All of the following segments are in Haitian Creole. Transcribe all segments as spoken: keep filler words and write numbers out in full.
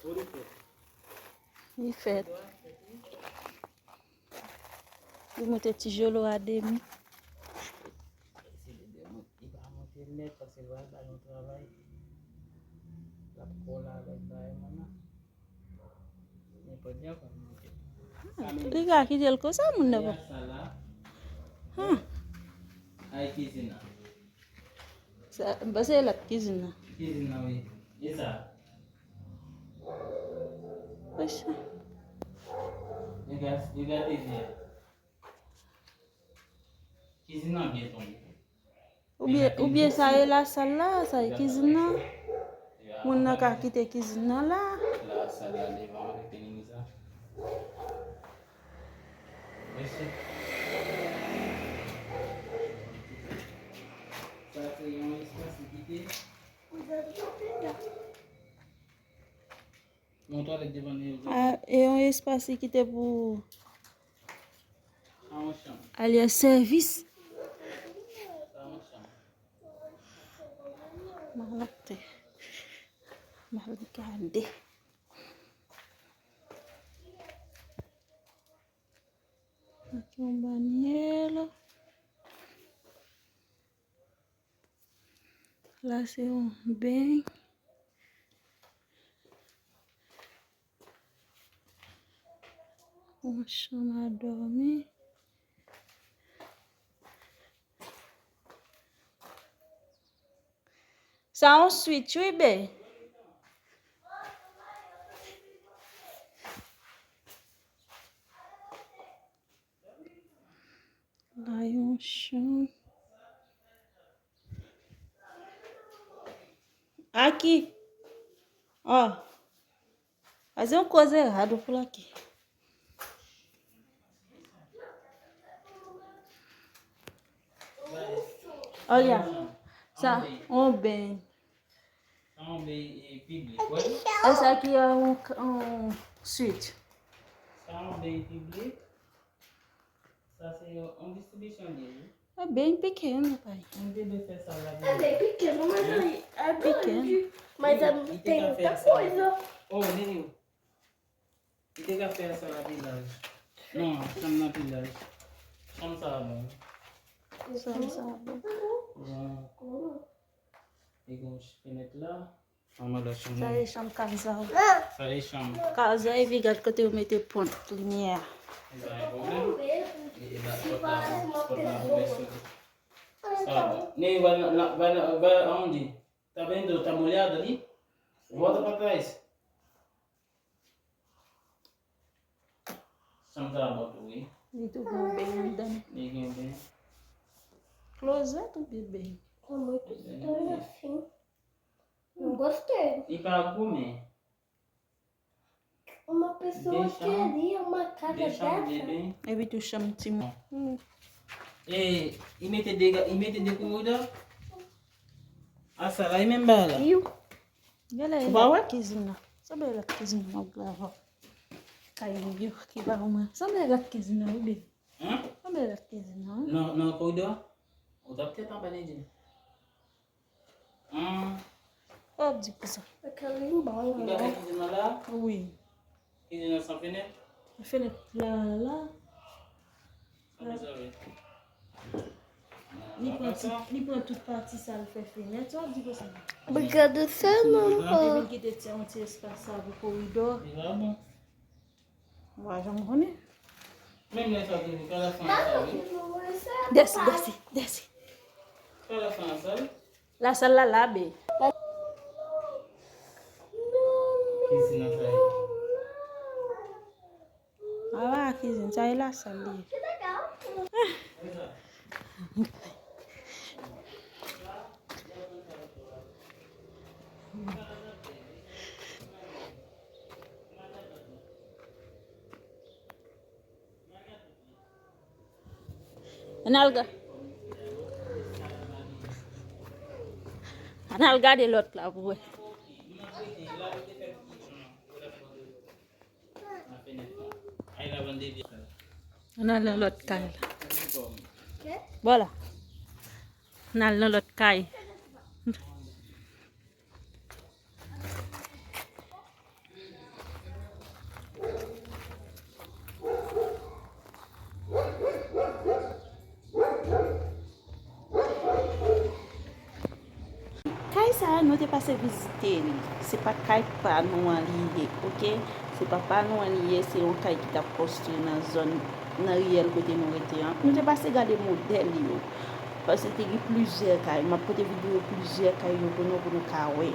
Li fèt. Li moute ti jolo a demi. Li ka kite l konsa, moun nan pa. Ay kizin nan. Sa, m panse l ap kizin nan. Kizin nan, wi. E sa? Pocha. Li gate, li gate vye. Kizin nan byen tonbe. Oubyen, oubyen sa e lasal la, sa e kizin nan. Moun nan ka kite kizin nan la. Lasal la devan avèk teni sa. Mèsi. Sa se yon espas ki kite. Yon twalèt devan li. A, e yon espas li kite pou alyè sèvis. M al gade. M al gade. Ak yon banyè. La se yon beny. Yon chanm a dòmi. Sa yon switch, wi, be. La yon chanm. Aki. Oh. Aze yon koze rad ou pou Aki. Olya. Sa, on ben. Sa yon beny, e, piblik, wè. E sa ki, e, yon, yon switch. Sa yon beny piblik. Sa se yon, yon distribisyon li ye, wi. E beny pike, non, pa. Yon bebe fè sa la. E beny pike, non, mas aí, é pike, grande. Mas é, tem muita coisa. Oh, Nini. Li te ka fè sa la pi laj. Non, chanm nan pi laj. Chanm sa a bon. Chanm sa a bon. Bon. Li gen yon fenèt la. An, madan chanm nan. Sa e chanm Kazay. Sa e chanm. Kazay, epi gad kote yo mete pon limyè a. Li pa gen pwoblèm. Li te ba pòt la, pòt la ouvè sou li. Sa bon. Ne, va nan, va nan, va nan, on dit. Tá vendo? Tá molhado ali? Volta pra trás. Chanm sa a bon tou, wi. Li tou gen beny anndan. Li gen beny. Klozèt oubyen beny? Como é que você tá assim? Não gostei. Li pa gwo, men. Uma pessoa queria uma casa dessa. Epi tou chanm timoun. E, li mete de, li mete de koridò. A sa la, li menm bagay la. Ou pa wè? Kizin nan. Sa bèl ak kizin nan, w ap gade. Kay li yo, ki pa ou mwen. Sa bèl ak kizin nan, wi, baby. Hein? Sa bèl ak kizin nan, wi. Nan, nan koridò? Ou t ap tèt anba, Nedjine. Hmm. Sa w ap di pou sa? Ou gade kizin nan la? Wi. Kizin nan san fenèt? Fenèt la, la. Li pran tout, li pran tout pati sa, l fè fenèt. Sa w ap di pou sa? Obrigado, seu nome. Epi l kite ti, yon ti espas sa pou koridò. Li la bon. M pa janm konnen. Menm lè sa toujou, pa la fanm sa, wi. Dèsi, dèsi, dèsi. Pa la fanm sa, wi. Lasal la, la, be. Kizin nan sa ye. A, pa kizin, sa e lasal li ye. Ann al ga-, ann al gade lòt la pou wè. Ann al nan lòt kay la. Bò la. Ann al nan lòt kay. Sa nou te pase vizite li. Se pa kay pa nou an li ye, oke? Se pa pa nou an li ye, se yon kay ki t ap konstwi nan zòn, nan riyèl kote nou rete an. Nou te pase gade modèl yo. Paske te gen plizyè kay. M ap pote videyo plizyè kay yo pou nou, pou nou ka wè.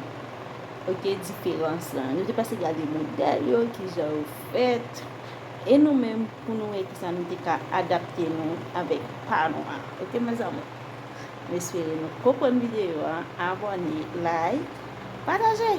Oke, diferans lan. Nou te pase gade modèl yo, kijan yo fèt. E nou menm, pou nou wè kisa nou te ka adapte nou avèk pa nou an. Oke, mezanmi? M espere nou konprann videyo a. Abòne, like, pataje.